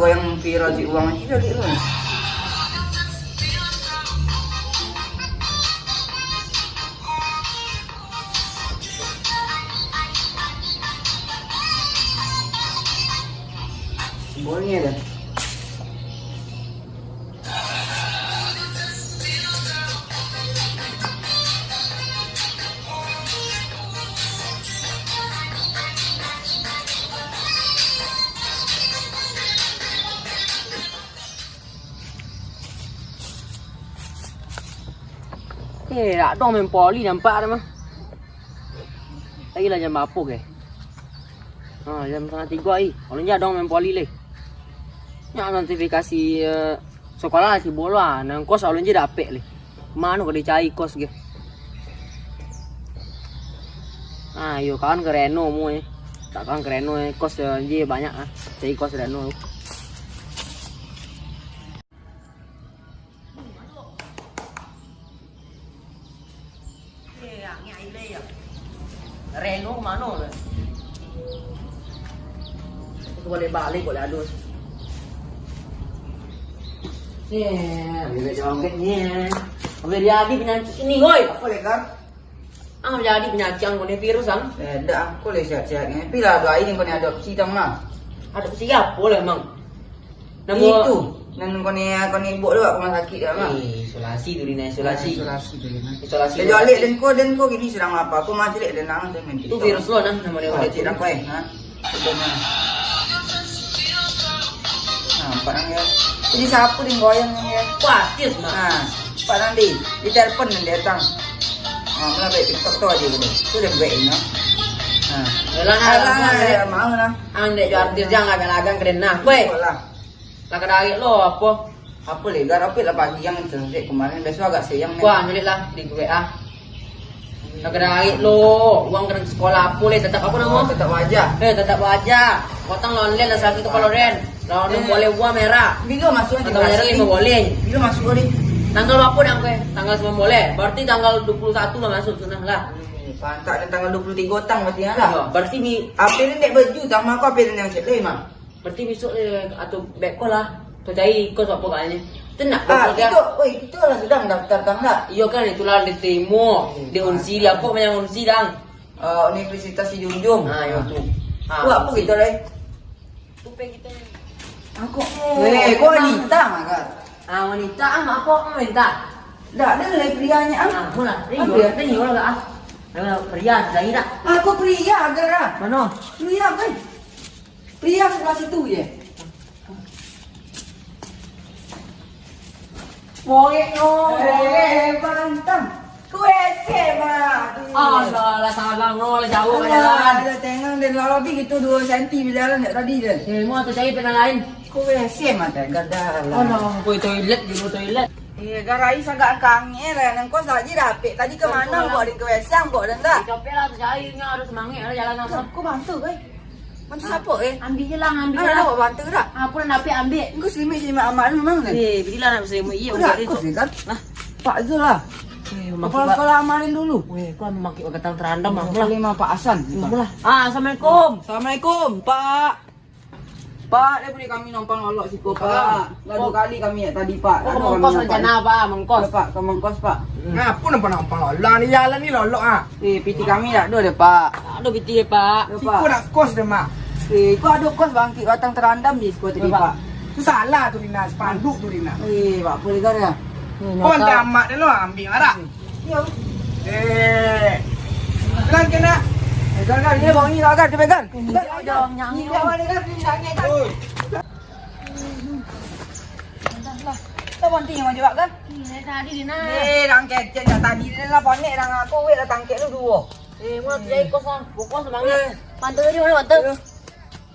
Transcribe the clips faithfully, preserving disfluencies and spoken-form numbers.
Goyang viral di uang aja kali tu. Boleh dah. Eh, dak ado main voli nampak dah mah. Lagi lah jam apo ke? Ha, jam satangah tigo ai. Alun ado main voli leh. Nyo notifikasi, eh, sekolah lah tibo lah. Nan kos alun je dapek leh. Mano ka dicari kos ge? Ah, iyo kawan ka reno mu eh. Tak kawan ka reno eh. Kos, eh, je banyak ah. Cari kos reno. Reno mano tu? Itu balik-balik kok ado. Eh, bebek joget ni. Bebek jadi penyakit ini, woi. Apo leh, Kang? Ah, jadi penyakit ang ko ni virus, ang. Eh, dak, ang ko leh sehat-sehat ni. Tapi lah, duo hari ni ko ni adopsi, Kang, mah. Adopsi apo leh, Mang? Namo itu, nan ko ni, ko ni buek lo ka rumah sakik dah, Mang. Eh, isolasi tu, Dina, isolasi. Ah, isolasi tu, Dina. Isolasi. Eh, rumah jalek sakit. Den ko, den ko gini sedang apa? Ko mah jalek den nang, den main TikTok. Tu virus lo, nah, namo dia. Oh, cik, dah ko eh, ha? Nampak nang yo. Jadi siapo deh goyang nang yo? Wah, artis mah. Ha, nampak nang di, di telepon nang datang. Ha, malah baik TikTok tu aja gitu. Tu dah baik ini. Ha. Yalah, nah, alah, alah, alah, alah, mau lah. Ang dek jo artis jang agak-agak keren nah. Weh. Lah kadarik lo apo? Apo leh, Gar, apo lah pagi ang cantik kemarin, besok agak siang ni. Wah, nyelik lah di W A. Lah kadarik lo, uang kena sekolah apo leh, tetap apo namo? Oh, tetap wajah. Eh, tetap wajah. Kotang lah online lah, satu kepala den. Lah, enam boleh buah merah. Bilo masuk nanti? Atau merah lima boleh. Bilo masuk tadi? Tanggal apo dah, Kue? Tanggal sembilan boleh. Berarti tanggal dua puluh satu lah masuk, sudah lah. Eh, pantak dan tanggal dua puluh tiga tang berarti lah. Iyo, berarti ni. Apa ni dek baju, tang mako apa ni yang cek leh, Mak? Berarti besok, eh, atau beko lah. Atau cari kos apo agaknyo. Tenang, ah, kos lah. Kito, oi, kito lah sudah mendaftar, Kang, dak? Iyo kan, itulah diterimo. Eh, di Unsri, di apo yang Unsri, Dang? Eh, Universitas Sijunjung. Ah, iyo tu. Ah, buek apo kito, Dai? Tupai kito. Aku. Eh, kok wanita, Magar? Ah, wanita, ah, apo wanita? Dak, ado lah prianyo, ah. Ah, mula. Iyo, iyo lah, ah. Ayo, pria, cari dak? Aku pria, Gar, ah. Mano? Pria, kan? Pria sebelah situ je. Borek no, borek. Eh, bantang. Ku esek, Mak. Alah, lah, salah, no, lah, jauh, alah, jalan. Ada tengah, dan lah, lebih gitu dua senti berjalan dari tadi, dan. Eh, mau tu cari pernah lain. Ku esek, Mak, tak ada lah. Alah, pergi toilet, dulu toilet. Eh, Gar, ai agak kangek lah, nang kos lah je dapek. Tadi ke mano, buek di ke W C, buek dan tak? Capek lah, tu cari, ni harus semangat lah jalan apa. Kau bantu, Gar. Bantu siapo, eh? Ambiak je lah, ambiak je lah. Alah, awak bantu dak? Apo nan dapek ambiak? Engkau selimut-selimut amak tu memang kan? Eh, bilah nak selimut, iyo, udah, ambiak kos tu. Ni kan? Lah. Pak Zul lah. Eh, kepala sekolah amalin dulu. Weh, kau mamak batang terandam, Bang. Lah. Lima Pak Hasan. Lah. Ah, assalamualaikum. Assalamualaikum, Pak. Pak, dia beri kami numpang lolok siko, Pak. Lah dua kali kami jak tadi, Pak. Oh, mangkos rencana, Pak, mangkos. Ya, Pak, ka mangkos, Pak. Ngapo numpang-numpang lolok? Ni jalan ni lolok, ah. Eh, piti kami dak ado deh, Pak. Dak ado piti deh, Pak. Yo, Pak. Siko nak kos deh, Mak. Eh, ko ado kos bangkit batang terandam di siko tadi, Pak. Tu salah tu, Rina. Spanduk tu, Rina. Eh, Pak, boleh kan ya? Kau antar amak dulu, ambiak marah. Yo. Eh. Pegang kena. Pegang kan, dia bang ni, pegang, dia pegang. Jangan, jangan. Oi. Lah, lah. Tak berhenti yang maju, Kak, kan? Ih, dari tadi, Dina. Eh, dah kecek dah tadi, Dina lah, panik dah aku, weh, dah tangkek tu dua. Eh, mau cari kos, ah. Pokok semangat. Eh. Bantu tadi, mana bantu? Eh.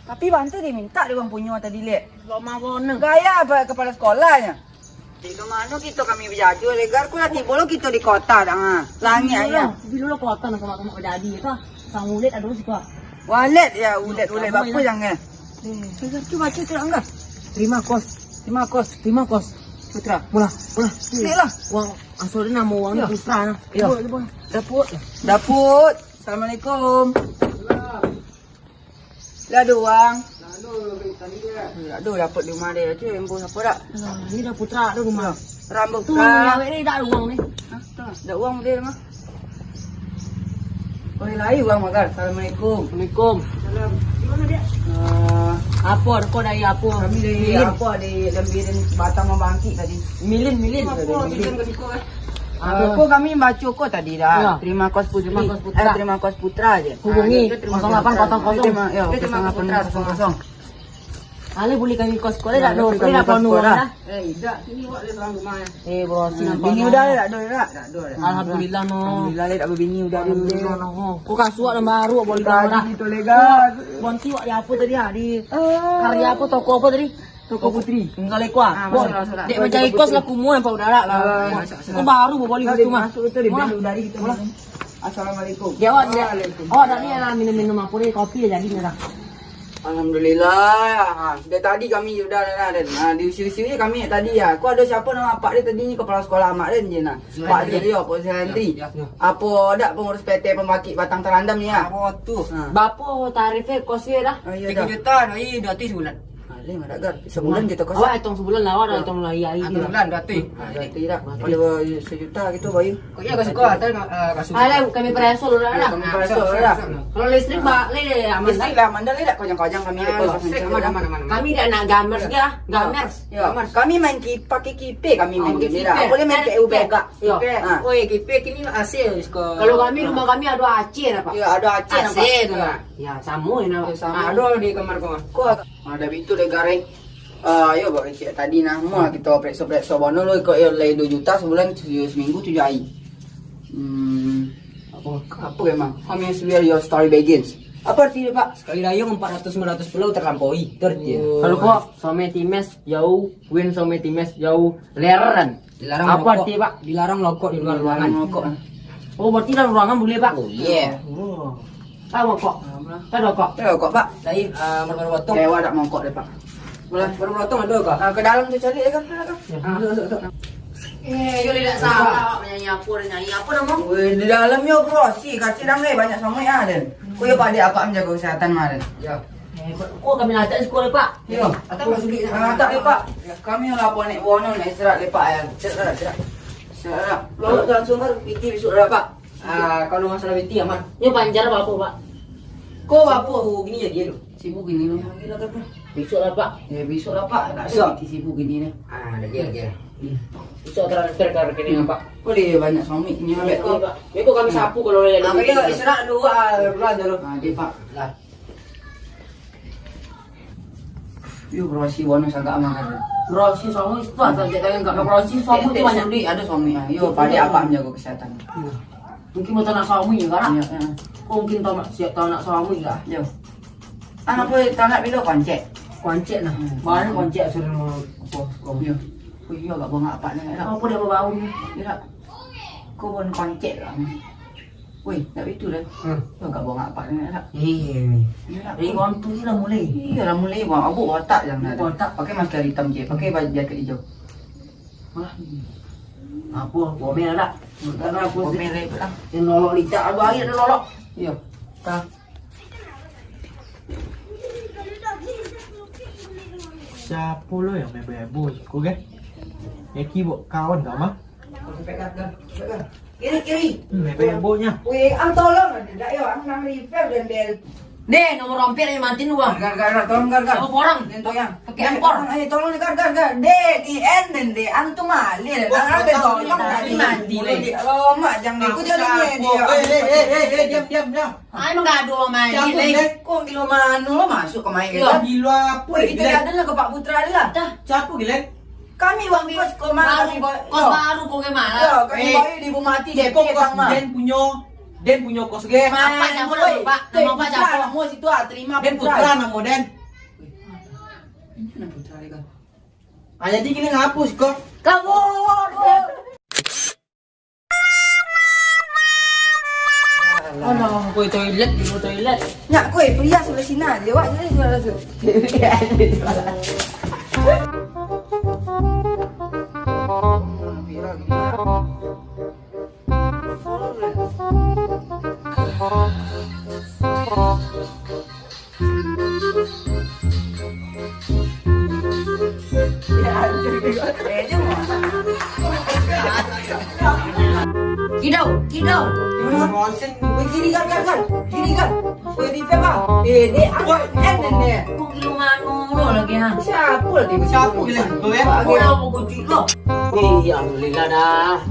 Tapi bantu diminta dia orang punyo tadi, Lek. Lama bono. Gaya apa kepala sekolahnya? Di mano kito kami bajajua, Legar? Ku lah tibo lo kito di kota, dah, ha. Langik aja. Dulu lo kota, nah, sama-sama jadi, ya, kah? Sang Ulet ado siko. Walet ya, Ulet, Ulet bapa jangan. Eh, Legar, tu baca tu enggak? Terima kos. Terima kos. Terima kos. Putra. Mula, mula. Naiklah. Uang asuh dia nama uang ni Putra, nah. Ya. Dapur, dapur. Dapur. Dapur. Assalamualaikum. Lah ada uang. Tadi dia, tak ada dapat di rumah dia. Tu yang bos apa tak? Alah, ni dah putra tu rumah. Rambo tu putra. Rumah awak ni dah uang ni. Hah? Tak ada uang dia mah. Kau ni lain uang makan. Assalamualaikum. Waalaikumsalam. Di mana dia? Ah, apa? Kau dari apa? Kami dari Milin. Apa, di Lembirin Batang Mambangkit tadi. Milin, Milin. Apa Milin. Tujuan ke situ, eh? Ah, kau kami baca kau tadi dah. Ya. Terima kos putri. Terima kos putra. Eh, terima kos putra je. Hubungi. Ah, dia terima kos putra. Kosong lapan kosong kosong. Dia terima kos putra, kosong kosong. Ale boleh kami kos sekolah, tak ada, tak ada kos sekolah. Eh, indak, sini awak dia seorang rumah, ya. Eh, bro, sini apa bini no? Udah ada, tak ada, tak ada. Alhamdulillah, no. Alhamdulillah, dia tak berbini, udah ada. Alhamdulillah, no. Kau kasut yang baru, boleh dah. Tadi tu lega. Bonti awak di apa tadi, ha? Di karya apa, toko apa tadi? Toko Putri. Enggak leko, ah. Ah, masuk, masuk, masuk. Dek mencari kos lah, kumuan, Pak Udara lah. Ah, masuk, masuk. Kau baru boleh gitu mah. Masuk betul, dia dari kita. Assalamualaikum. Dia awak, dia. Waalaikumsalam. Awak dah ni lah minum-minum apa ni, kopi jadi ni lah. Alhamdulillah. Ha, dari tadi kami udah dah, dah, dah. Ha, diusir-usir je kami tadi ya. Ko ado siapa nama apak dia tadi ni, kepala sekolah amak dia je nah. Pak Julio, Pak Santri. Ya, ya, ya. Apo dak pengurus P T Pembangkit Batang Terandam ni ya? Apo tu? Ha. Bapo tarifnyo kos dia dah? Oh, iya dah. Tiga juta, iya, dua ratus sebulan. Alim ada gar. Sebulan kita kos. Awak hitung sebulan lah, awak dah hitung lah, iya, iya. Satu bulan dua ratus. Ha, dua ratus dah. Kalau sejuta gitu, bayu. Kok iya, kau suka atau, eh, kau suka? Alah, kami perasal lah, dah. Kami perasal lah. Kalau listrik, ba-, le, aman, listrik dah. Lah, aman dah, le, dah. Kojang-kojang kami, ah, le, kojang listrik, aman, aman, aman, aman. Kami dah nak gamers, ya, gamers. Ya, gamers. Kami main ki-, pakai kipe, kami main game, dah. Boleh main P U B G. Ya. Kipe. Ah. Oi, kipe kini A C suka. Kalau kami, rumah kami ada A C dah, Pak. Ya, ada A C, A C nampak. Tu lah. Ya, sama je, nah. Ya, sama. Ah, ada di kamar kau. Kau, ah, dah itu deh, garing. Ah, yo, buat kecil tadi nah, mau kita periksa-periksa bono lo, kok yo lai dua juta sebulan, tujuh, seminggu tujuh hari. Hmm, apa, apa emang? Come here, where your story begins. Apa arti dia, Pak? Sekali dayung empat ratus, lima ratus pulau terlampaui. Itu artinya. Oh. Kalau kok, some times, jauh, win some times, jauh, leran. Dilarang merokok. Apa arti, Pak? Dilarang merokok di luar ruangan. Dilarang merokok. Oh, berarti dalam ruangan boleh, Pak? Boleh. Oh. Tahu rokok? Tahu rokok? Tahu rokok, Pak? Saya, ah, baru-baru potong. Dewa tak mongkok deh, Pak. Boleh. Baru-baru potong ada, Kak? Ah, ke dalam tu cari, ya, Kak? Ada, Kak? Ya. Ah, masuk, masuk, masuk. Eh, yo, tidak salah, Pak, menyanyi apa, dia nyanyi apa nama? Weh, di dalam yo, bro. Si, kacil dah, eh, banyak sama ya, Den. Kau ya, Pak, dia apa menjaga kesehatan, mah, Den? Ya. Eh, kok kami latak sekolah, Pak? Yo. Atau masuk ke? Ah, tak, Pak. Ya, kami yang lapor naik buah, nak istirahat, Pak, ya. Istirahat, istirahat. Istirahat. Lalu langsung kan, P T besok dah, Pak. Ah, kalau masalah P T aman. Nyo panjar apa, Pak? Kau apa? Sibuk gini ya dia tu. Sibuk gini tu. Ya, gila kan, Pak? Besok lah, Pak. Ya, besok lah, Pak. Tak ada P T sibuk gini ni. Ah, dah, gila, gila. Hmm. Besok transfer ke rekening, Pak. Boleh banyak suami ni, Pak. Besok kami sapu kalau ada. Ah, kita istirahat dulu, ah, keluar dulu. Ah, dia, Pak. Lah. Yo, berasi bono sagak mah kan. Berasi suami itu asal cek tangan, enggak berasi suami itu banyak duit, ada suami. Ah, yo, pada apa menjaga kesehatan? Iya. Mungkin mau nak suami ya, kan? Iya, iya. Kau mungkin tahu nak, siap tahu nak suami ya? Yo. Anak pun tahu nak bilo koncek. Koncek nah. Hmm. Baru koncek suruh apa? Iya. Oh iya, agak bangak apa ni? Apa dia bau ni? Iya. Kau pun koncek lah. Weh, tak itu dah. Hmm. Yo, agak bangak apa ni? Iya. Iya. Dari orang tu je lah mulai. Iya lah mulai bang. Abuk botak jangan ada. Botak. Pakai masker hitam je. Pakai baju jaket hijau. Wah. Apa? Komel tak? Komel lah. Yang nolok licak abang hari ada nolok. Iya. Tah. Siapa lo yang main heboh-heboh siko, kan? Eki buat kawan tak mah? Kiri, kiri. Hmm, main heboh-hebohnyo. Weh, ang tolong ada tak yo? Ang nang refer dan bel. Deh, nomor rompet yang mati nu, Bang. Gar, gar, gar, tolong, gar, gar. Apa orang? Yang tu yang. Pakai empor. Ayo, tolong, gar, gar, gar. Deh, di end, deh. Ang tu malih, deh. Ang ada tolong tadi. Mati, deh. Lomak, jangan deh. Aku jadi dia. Eh, eh, eh, eh, eh, diam, diam, diam. Ai, manggaduah main, Gilek. Kok gilo mano lo masuk kemari, Gilek? Gilo apa, Gilek? Kita ada lah ke Pak Putra ada lah. Dah. Siapa, Gilek? Kami uang kos kau mah kami buat. Kos baru kau ke mana? Yo, kami bayar di rumah mati, D P kos mah. Den punyo, den punyo kos ge. Apa nama lu, Pak? Nama apa, siapa? Nama situ ah, terima. Den Putra nama den. Ini nama Putra, Gilek. Ah, jadi kini ngapus kok. Kamu. Alah, kau toilet, di toilet. Nyak, kau pria sebelah sini aja, wak, jadi sebelah tu. Kidau, kidau. Weh, kiri kan, kan, kan. Kiri kan. Weh, di tengah. Eh, ni apa? Weh, eh, nenek. Kok gilo mano lo lagi, ha? Siapa lagi? Siapa gilo? Aku dah mau kunci lo. Eh, alhamdulillah dah.